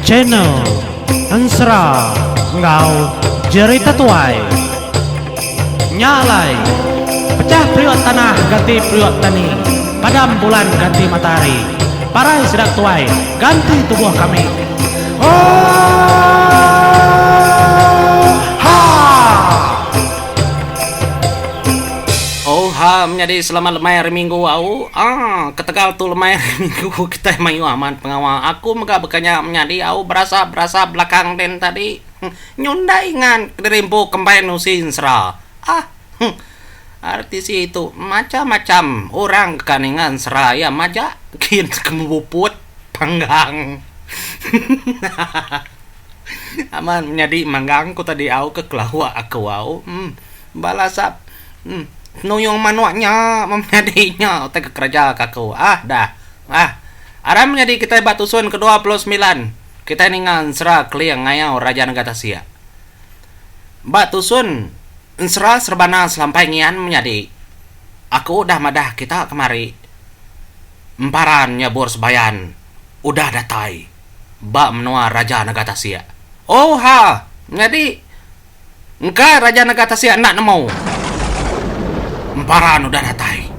Channel Ensera enggau Jerita Tuai. Nya alai, pecah periuk tanah ganti periuk tani, padam bulan ganti matahari, parai sida tuai ganti tubuh kami. Oohaa! Oh ha menyadi selamat lemai hari minggu au ah ketegal tu lemai hari minggu kitai mayuh amat pengawa aku mega baka nya menyadi au berasa berasa belakang din tadi nyundai ngan kediri empu kembai nusi ensera ah huh RTC tu macam macam orang ka ninga ensera iya majak kin ke mebuput panggang hahaha. Amat menyadi manggang ku tadi au ke kelawa aku au uhh bala sap uhh nuyung manuk nya meh menyadi nya utai ke kereja ka aku ah dah ah aram menyadi kitai ba tusun ke 29 kitai ninga ensera keling ngayau raja nega tasik. Ba tusun ensera serebana selampai ngian menyadi aku udah madah kita kemari emparan nyabur sebayan udah datai. Ba menua Raja Nega Tasik. Oh ha! Nyadi engka Raja Nega Tasik enda nemu. Emparan udah datai.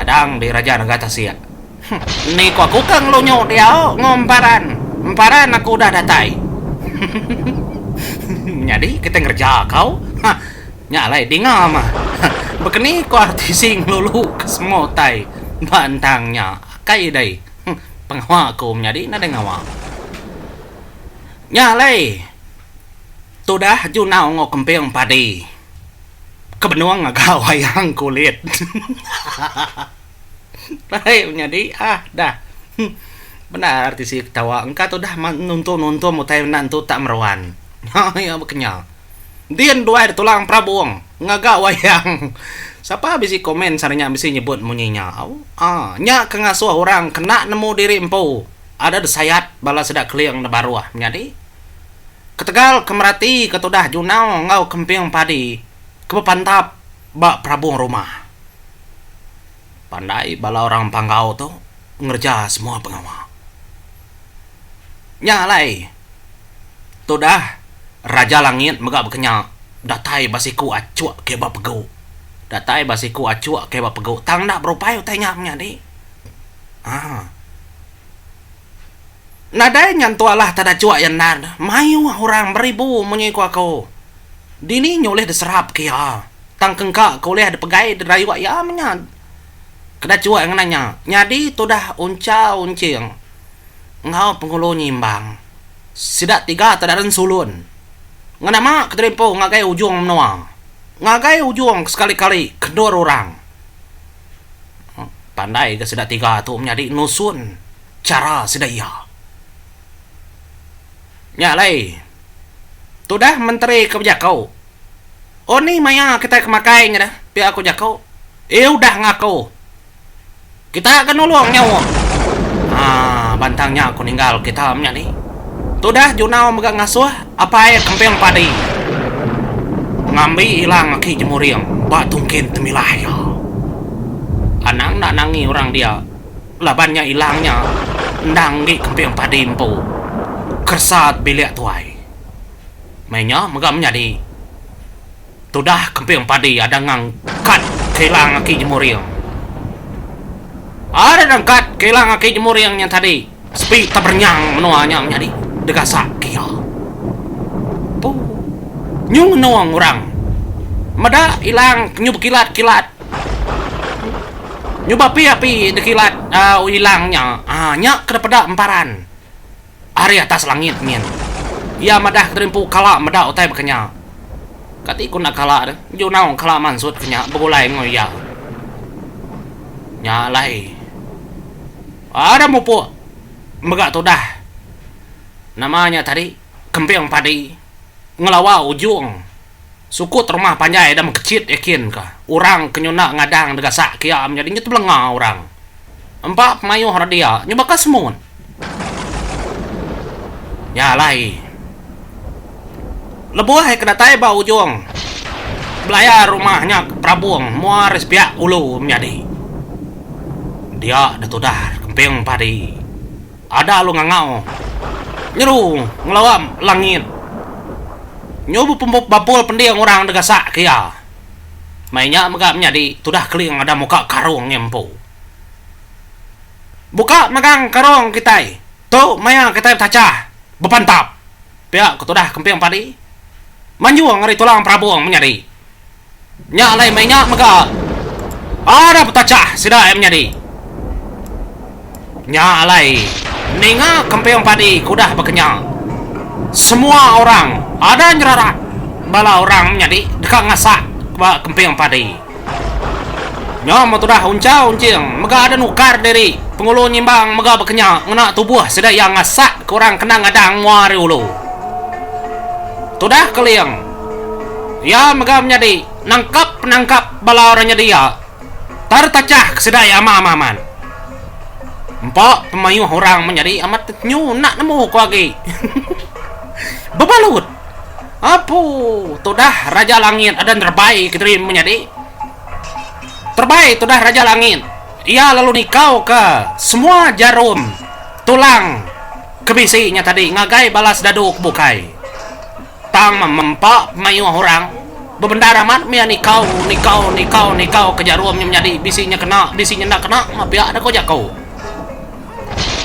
Ngadang di Raja Nega Tasik. Huh, ni ku aku ke ngelunyu diau enggau emparan. Emparan aku udah datai. Nyadi kitai ngereja kau. Ha, nya alai dinga mah. Bekeni ku RTC ngelulu ke semua utai ba entang nya. Akai dei. Pengawa aku menyadi nadai ngawa. Nya alai tudah junau enggau kemping padi ke benung ngaga wayang kulit. Alai menyadi ah dah. Bendar tisi ketawa engka tudah nuntung-nuntung utai enda entu tak meruan. Nya iya bekenya. Din duai ditulang perabung ngaga wayang. Sapa bisi komen sehari nya bisi nyebut munyi nya. Aa nya ke ngasuh orang kena nemu diri empu ada desayat bala sida keling da baruh menyadi. Ketegal ke merati ke tudah junau enggau kemping padi ke bepantap ba perabung rumah. Pandai bala orang Panggau tu ngereja semua pengawa. Nya alai. Tudah Raja Langit mega bekenya datai ba siku achuk ke ba pegu. Datai ba siku achuk ke ba pegu tang enda berupai utai nya menyadi. Haa. Nadai nya entu alah tada achuk iya endar. Mayuh orang beribu munyi ku aku. Dini nya ulih diserap ke iya. Tang kengka ke ulih dipegai dirayuk iya menya. Keda achuk ngena nya. Nyadi tudah uncha unching enggau Penghulu Nyimbang. Sida tiga tedaren sulun ngenama keterimpu ngagai ujung menua, ngagai ujung sekali-kali kendur orang. Pandai ga sida tiga tu menyadi nusun chara sida iya. Nya alai tudah menteri ke bejaku, Oh ni maya kitai ke makai nya dah, pia ku jaku. Iya udah ngaku. Kita ke nulung nyaup. Haa bantang nya ku ninggal kita menyadi. Tudah Junau mega ngasuh apai kemping padi ngambi ilang aki jemuring ba tungkin temilah iya. Anang enda nangi orang dia laban nya ilang nya endang enggi kemping padi empu keresa bilik tuai. Meh nya mega menyadi. Tudah kemping padi ada ngangkat kilang aki jemuring. Ada nangkat kilang aki jemuring nya tadi sepi teberenyang menua nya menyadi degasak ke iya. Puh. Nyu ngenung orang meda ilang nyu bekilat-kilat. Nyu beapi-api dekilat uhh ilang nya. Haa nya ke dipeda emparan. Ari atas langit nyin. Iya madah ke empu kala meda utai baka nya. Kati ku enda kala deh, Junau kala mansut ke nya begulai enggau iya. Nya alai. Ada mupuk mega tudah nama nya tadi kemping padi ngelawa ujung sukut rumah panjai da mekechit yakin ka orang ke nyunda ngadang degasak ke iya menyadi nyu tebelenga orang. Empa pemayuh ra dia nyu baka semut. Nya alai lebuh iya ke datai ba ujung belayar rumah nya ke perabung mua ari sepiak ulu menyadi. Dia deh tudah Kemping Padi. Ada lu ngangau nyeru ngelawa langit. Nyu bepembup bapul pending orang deh gasak ke iya. Mai nya mega menyadi tudah Keling ada muka karung iya empu. Buka megang karung kitai tu maya kitai betachah bepantap pia ku tudah Kemping Padi. Manjung ari tulang perabung menyadi. Nya alai meh nya mega ada betachah sida iya menyadi. Nya alai ninga Kemping Padi ke udah bekenya semua orang ada nyerarat bala orang menyadi deka ngasak ba Kemping Padi. Nya meh tudah Unchau Unching mega ada nukar diri Pengulu Nyimbang mega bekenya ngena tubuh sida iya ngasak ke orang kena ngadang mua ari ulu. Tudah Keling. Iya mega menyadi nangkap penangkap bala orang nyadi iya. Tar tachah ke sida iya ama ama amat. Empa pemayuh orang menyadi amat nyu enda nemu ku agi. Bebalut. Apu tudah Raja Langit ada nerebai kediri menyadi. Terebai tudah Raja Langit. Iya lalu nikau ke semua jarum tulang ke bisi nya tadi ngagai bala sedadu ke bukai. Tang mempa mayuh orang bebendar amat mih nikau nikau nikau nikau ke jarum nya menyadi bisi nya kena bisi nya enda kena meh pia deh ko jaku.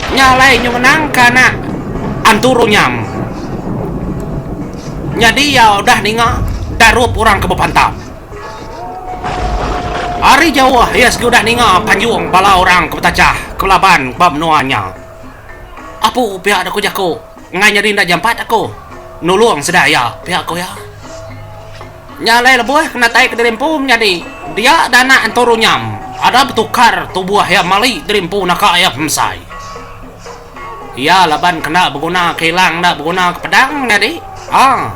Nya alai nyu ngenang ke anak antu runyam. Nyadi iya udah ninga darup orang ke bepantap. Ari jauh iya segi udah ninga panjung bala orang ke betachah ke belaban ba menua nya. Apu pia deh ko jaku. Enggai nyadi enda jampat aku nulung sida iya, pia ku iya. Nya alai lebuh ke natai ke diri empu menyadi dia da anak entu runyam ada betukar tubuh iya mali diri empu naka iya pemesai. Iya laban ke enda beguna ke ilang enda beguna ke pedang menyadi aa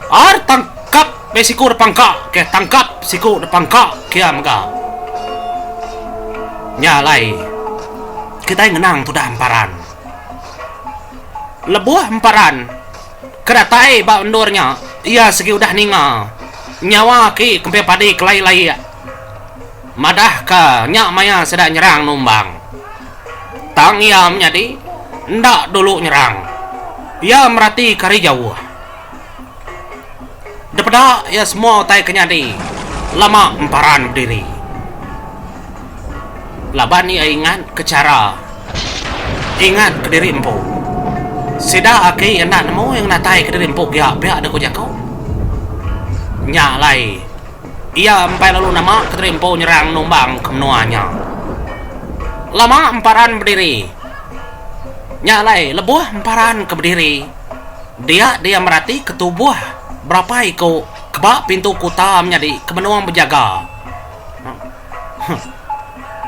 ar tangkap meh siku da pangka ke tangkap siku da pangka ke iya mega. Nya alai kitai ngenang tudah emparan. Lebuh Emparan ke datai ba endur nya, iya sigi udah ninga nyawa aki Kemping Padi kelai-lai madahka nya maya sida nyerang numbang. Tang iya menyadi enda dulu nyerang. Iya meratika ari jauh. Depeda iya semua utai ke nyadi lama Emparan bediri. Laban iya ingat ke chara ingat kediri empu. Sida aki enda nemu iya ngenatai kediri empu gia pia deh ku jaku. Nya alai iya empai lalu nama kediri empu nyerang numbang ke menua nya. Lama Emparan bediri. Nya alai lebuh Emparan ke bediri dia dia merati ke tubuh berapa iku ke ba pintu kuta menyadi ke benung bejaga.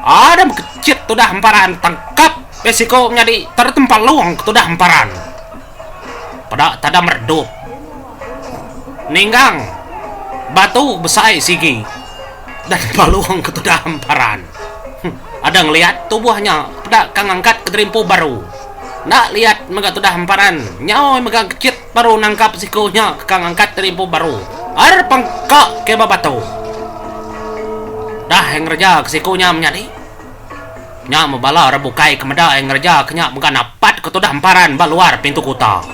Ada mekecit tudah emparan tangkap eh siko menyadi tertempalung ke tudah emparan. Peda tada meredup. Ninggang batu besai sigi dan palung ke tudah emparan. Ada ngeliat tubuh nya peda ka ngangkat ke terimpu baru. Enda liat mega tudah emparan nyau mega kecit Baru nangkap siku nya ke ka ngangkat diri empu baru. Ar pangka ke ba batu. Dah iya ngereja ke siku nya menyadi. Nya meh bala orang bukai ke meda iya ngereja ke nya mega napat ke tudah emparan ba luar pintu kuta.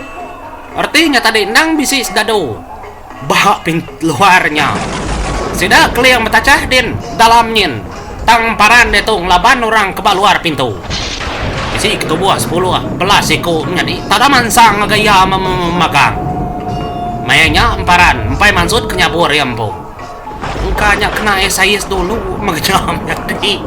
Reti nya tadi endang bisi sedadu. Ba pintu luar nya, sida keling betachah din dalam nyin tang emparan diatu ngelaban orang ke ba luar pintu. Bisi ketubuh sepuluh belas iku menyadi tada mansang ngagai iya memagang. Maya nya emparan empai mansut ke nyabur iya empu. Engka nya kena iya sais dulu mega menyadi.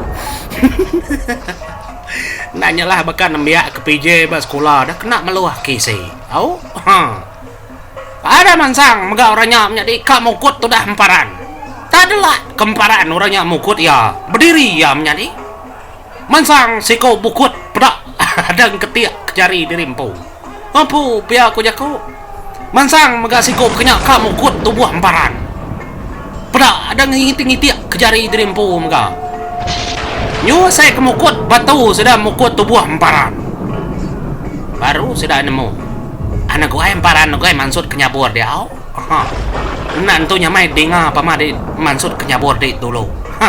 Enda nyelah baka nembiak ke PJ ba sekula dah kena meluh kisi. Au. Ha. Ada mansang mega orang nya menyadi ka mukut tudah emparan. Tadela ke emparan orang nya mukut iya, bediri iya menyadi. Mansang siko bukut peda ada engketik ke jari diri empu. Empu pia ku jaku. Mansang mega siko pekenya ka mukut tubuh emparan. Peda ada ngitik-ngitik ke jari diri empu mega. Nyu asai ke mukut batu sida mukut tubuh emparan. Baru sida nemu. Anak guai emparan guai mansut ke nyabur diau. Ha. Enda entu nyamai dinga pama di mansut ke nyabur di dulu. Ha.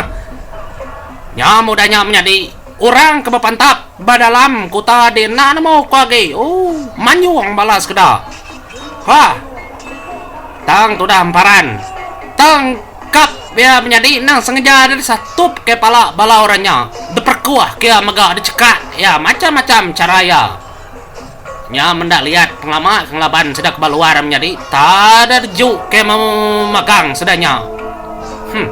Nya mudah nya menyadi. Orang ke bepantap ba dalam kuta di enda nemu ku agi. Ooh, manjung bala sekeda. Hah. Tang tudah emparan. Tangkap iya menyadi endang sengeja deh satup ke pala bala orang nya. Diperekuh ke iya mega dicekak iya macam-macam chara iya. Nya menda liat pengelama ke ngelaban sida ke ba luar menyadi tada deju ke memagang sida nya. Huh.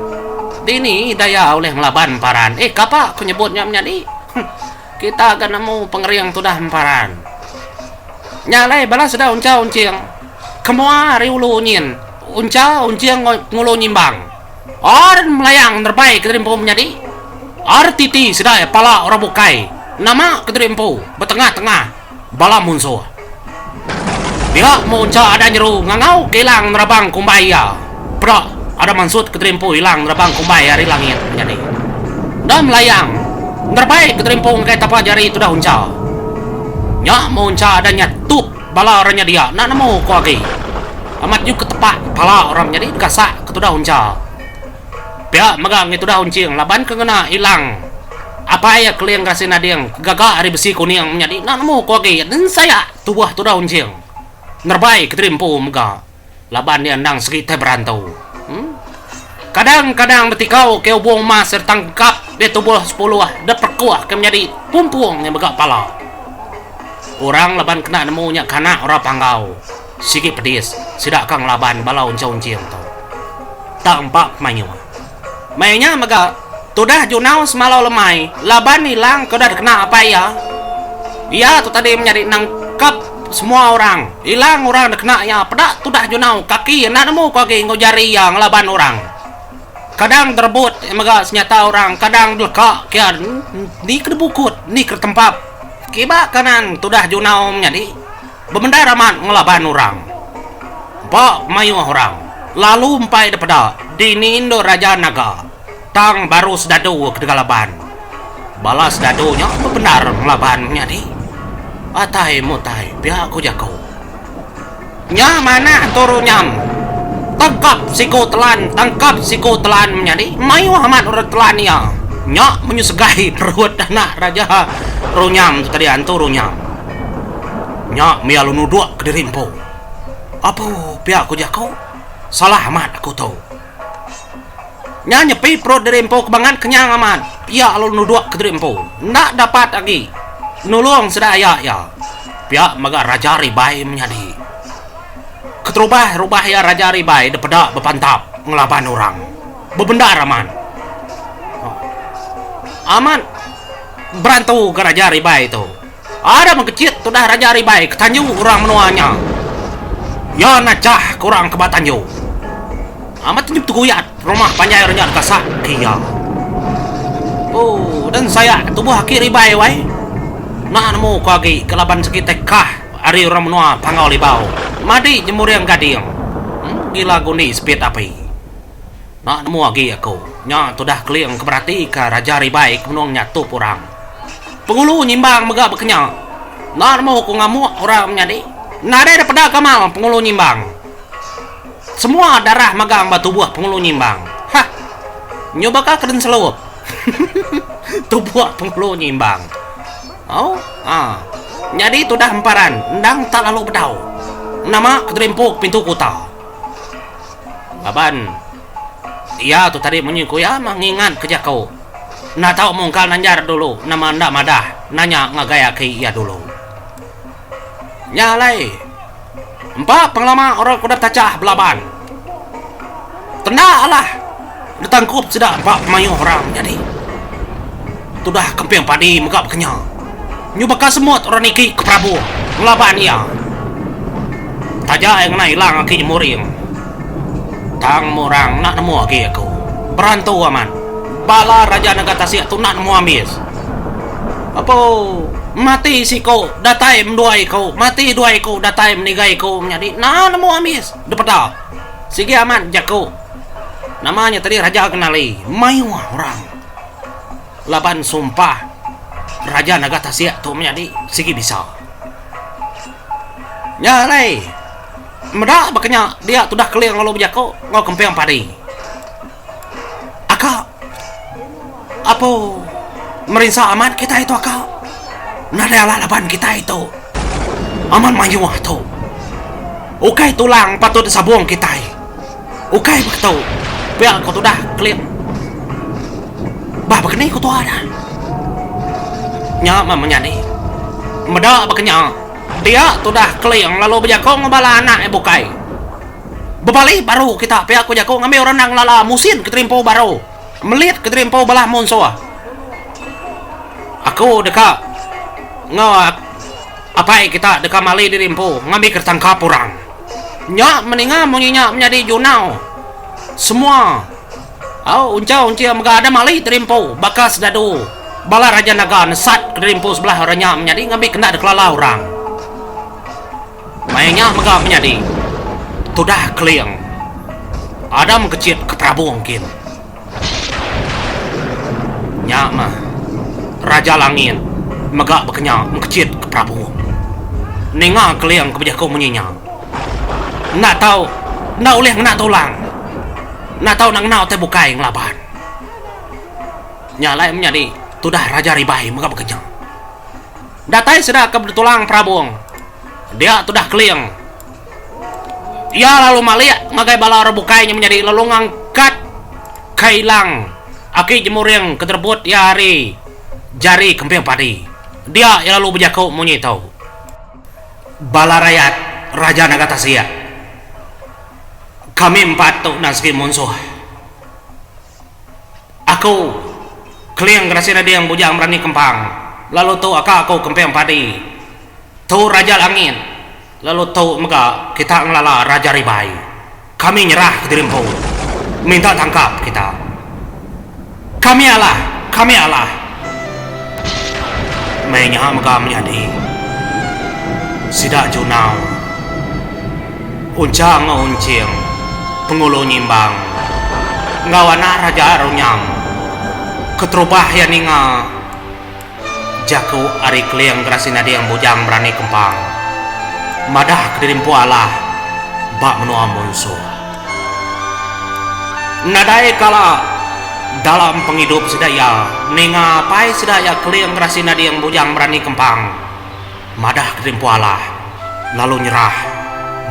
Dini daya ulih ngelaban emparan. Eh kapa ku nyebut nya menyadi. Huh. Kita ga nemu pengering tudah emparan. Nya alai bala sida uncha unching ke mua ari ulu nyin. Uncha unching ngulu nyimbang. Ar melayang nerebai kediri empu menyadi. Ar titi sida pala orang bukai nama kediri empu betengah-tengah bala munsuh. Dia muncha ada nyeru ngangau ke ilang nerabang kumbai iya. Peda ada mansut kediri empu ilang nerabang kumbai ari langit menyadi. Enda melayang nerebai kediri empu ngagai tapa jari tudah uncha. Nya muncha ada nyatup bala orang nya dia enda nemu ko agi. Amat yu ke tepak pala orang menyadi gasak ke tudah uncha. Pia mega ngi tudah unching laban ke ngena ilang apai iya keling Rasin Ading ke gaga ari besi kuning menyadi enda nemu ko agi nensaya tubuh tudah unching nerebai kediri empu mega laban iya endang segi tai berantu. Em. Kadang kadang betikau ke ubung emas sereta tangkap dia tubuh sepuluh depekuh ke menyadi pumpung nya mega pala. Orang laban kena nemu nya kanak orang Panggau. Sigi pedis sida ka ngelaban bala unching-unching tu. Tak empa pemayuh. Maya nya mega, tudah Junau semalau lemai laban ilang ke udah dikena apai iya. Iya tu tadi menyadi nangkap semua orang. Ilang orang dikena iya peda tudah Junau kaki enda nemu ku agi enggau jari iya ngelaban orang. Kadang derebut mega senyata orang, kadang deleka kia ni ke debukut, ni ke ditempap. Kiba kanan tudah Junau menyadi. Bebendar amat ngelaban orang. Ba mayuh orang, lalu empai dipeda dini endur Raja Naga, tang baru sedadu ke deka laban. Bala sedadu nya bebendar ngelaban menyadi. Atai mutai pia ku jaku. Nya manah tu runyam. Tangkap siku telan, tangkap siku telan menyadi mayuh amat orang telan iya. Nya menyesegai perut anak Raja Runyam tu tadi antu Runyam. Nya mia lalu nuduk kediri empu. Apu pia ku jaku, salah amat aku tu. Nya nyepi perut diri empu ke bangat kenyang amat, pia lalu nuduk kediri empu. Enda dapat agi nulung sida aya iya. Pia mega Raja Ribai menyadi. Keterubah rubah iya Raja Ribai dipeda bepantap ngelaban orang. Bebendar amat. Amat berantu ga Raja Ribai tu. Ada mengkechit tudah Raja Ribai ke tanju orang menua nya. Iya nachah ke orang ke ba tanju. Amat tanju teguyat rumah panjai orang nya dekasak ke iya. Oh, dan saya tubuh aki Ribai wai. Enda nemu ku agi ke laban segi tekah ari orang menua Panggau Libau. Madi nyemuring gading. Gila gundi sepit api. Enda nemu agi aku. Nya tudah Keling ke beratika Raja Ribai ke benung nyatup orang. Pengulu Nyimbang mega bekenya. Enda nemu ku ngamuk orang menyadi. Nadai dipeda gamal Pengulu Nyimbang. Semua darah magang ba tubuh Pengulu Nyimbang. Hah. Nyu baka ke denselup. Tubuh Pengulu Nyimbang. Au. Ha. Nyadi tudah emparan endang tak lalu bedau. Nama ke derimpuk pintu kuta. Laban iya tu tadi munyi ku iya mah ngingat ke jaku. Enda tau mungkal nanjar dulu nama enda madah nanya ngagai aki iya dulu. Nya alai empa pengelama orang ke udah betachah belaban. Tenda alah ditangkup sida empa pemayuh orang nyadi. Tudah kemping padi mega bekenya. Nyu baka semut orang niki ke perabuh ngelaban iya. Taja iya ngena ilang aki nyemuring. Tang mu orang enda nemu agi aku. Berantu amat. Bala Raja Naga Tasik tu enda nemu ambis. Apo mati siku datai mendua iku, mati dua iku datai meniga iku menyadi enda nemu ambis dipeda. Sigi amat jaku. Nama nya tadi Raja Kenali mayuh orang. Laban sumpah Raja Naga Tasik tu menyadi sigi bisa. Nya alai meda baka nya dia tudah Keling lalu bejaku enggau Kemping Padi. Aka apo. Merinsa amat kitai tu aka. Nadai alah laban kitai tu. Amat mayuh tu. Ukai tulang patut disabung kitai. Ukai baka tu. Pia ko tudah Keling. Bah baka ni ko tua dah. Nya meh menyadi. Meda baka nya, dia tudah Keling lalu bejako enggau bala anak iya bukai. Bebali baru kita pia ko jako ngambi orang enda ngelala musin keterimpu baru. Melit keterimpu bala munsuh. Aku deka enggau apai kita deka mali diri empu ngambi ke tangkap orang. Nya meninga munyi nya menyadi junau semua. Au uncha unchia mega ada mali terimpu baka sedadu bala raja naga nesat keterimpu sebelah orang nya menyadi ngambi kena dikelala orang. Maya nya mega menyadi tudah Keling ada mengkechit ke perabung kin. Nya meh Raja Langit mega bekenya mengkechit ke perabung. Ninga Keling ke bejaku munyi nya. Enda tau enda ulih ngena tulang. Enda tau enda ngena utai bukai ngelaban. Nya alai menyadi tudah Raja Ribai mega bekenya. Datai sida ke betulang perabung dia tudah Keling. Iya lalu malik ngagai bala orang bukai nya menyadi lalu ngangkat ka ilang aki jemuring ke terebut iya ari jari Kemping Padi. Dia iya lalu bejaku munyi tu. Bala rayat Raja Naga Tasik, kami empat tu endang sigi munsuh. Aku, Keling Gerasi Rading Bujang Berani Kempang, lalu tu aka aku Kemping Padi. Tu Raja Langit, lalu tu mega kita ngelala Raja Ribai. Kami nyerah kediri empu, minta tangkap kita. Kami alah, kami alah. Meh nya mega menyadi sida Junau. Uncha enggau Unching, Pengulu Nyimbang enggau anak Raja Runyam keterubah iya ninga jaku ari Keling Gerasi Nading Bujang Berani Kempang madah kediri empu alah ba menua munsuh. Nadai kala dalam pengidup sida iya ninga apai sida iya Keling Gerasi Nading Bujang Berani Kempang. Madah ke Empu Alah lalu nyerah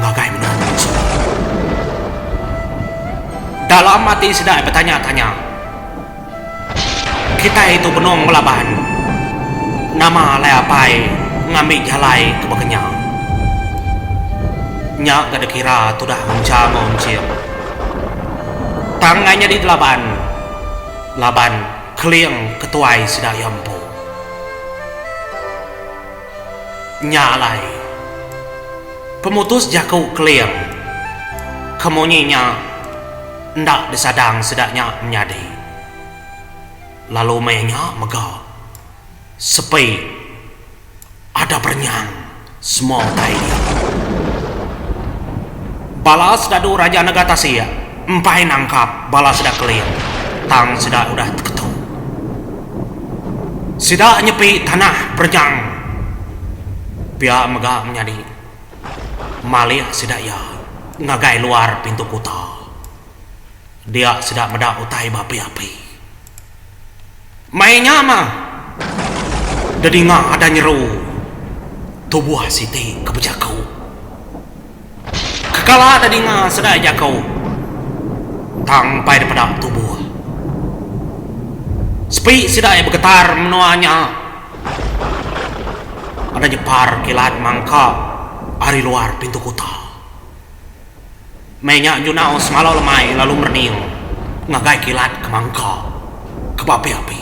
ngagai menua munsuh. Dalam ati sida betanya-tanya, Kitai tu benung belaban, nama alai apai ngambi jalai ke baka nya? Nya ga dikira tudah Uncha enggau Unching. Tang ai nyadi delaban laban Keling ketuai sida iya empu. Nya alai, pemutus jaku Keling ke munyi nya enda disadang sida nya menyadi. Lalu meh nya mega sepi ada berenyang semua utai dia. Bala sedadu Raja Nega Tasik empai nangkap bala sida Keling tang sida udah teketu. Sida nyepi tanah berenyang pia mega menyadi malih sida iya ngagai luar pintu kuta. Dia sida meda utai beapi-api. Mai nya mah dedinga ada nyeru tubuh siti ke bejaku. Kekala dedinga sedai jaku tang empai dipeda tubuh. Sepi sida iya begetar menua nya ada nyepar kilat mangka ari luar pintu kuta. Meh nya Junau semalau lemai lalu merening ngagai kilat ke mangka ke beapi-api.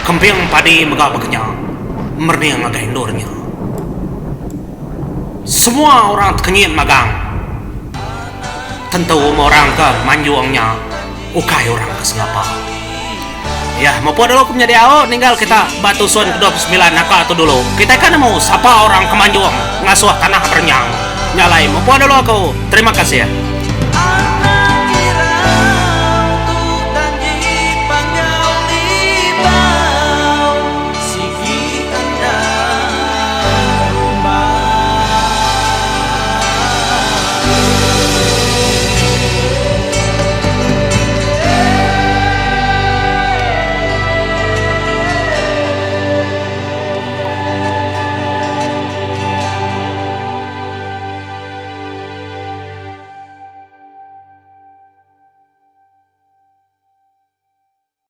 Kemping padi mega baka nya merening ngagai endur nya. Semua orang tekenyit magang. Tentu meh orang ke manjung nya ukai orang ke sengapa. Yah, mupuk dulu ku menyadi au ninggal kita ba tusun ke 29 naka tu dulu. Kitai ka nemu sapa orang ke manjung ngasuh tanah berenyang. Nya alai mupuk dulu aku. Terima kasih.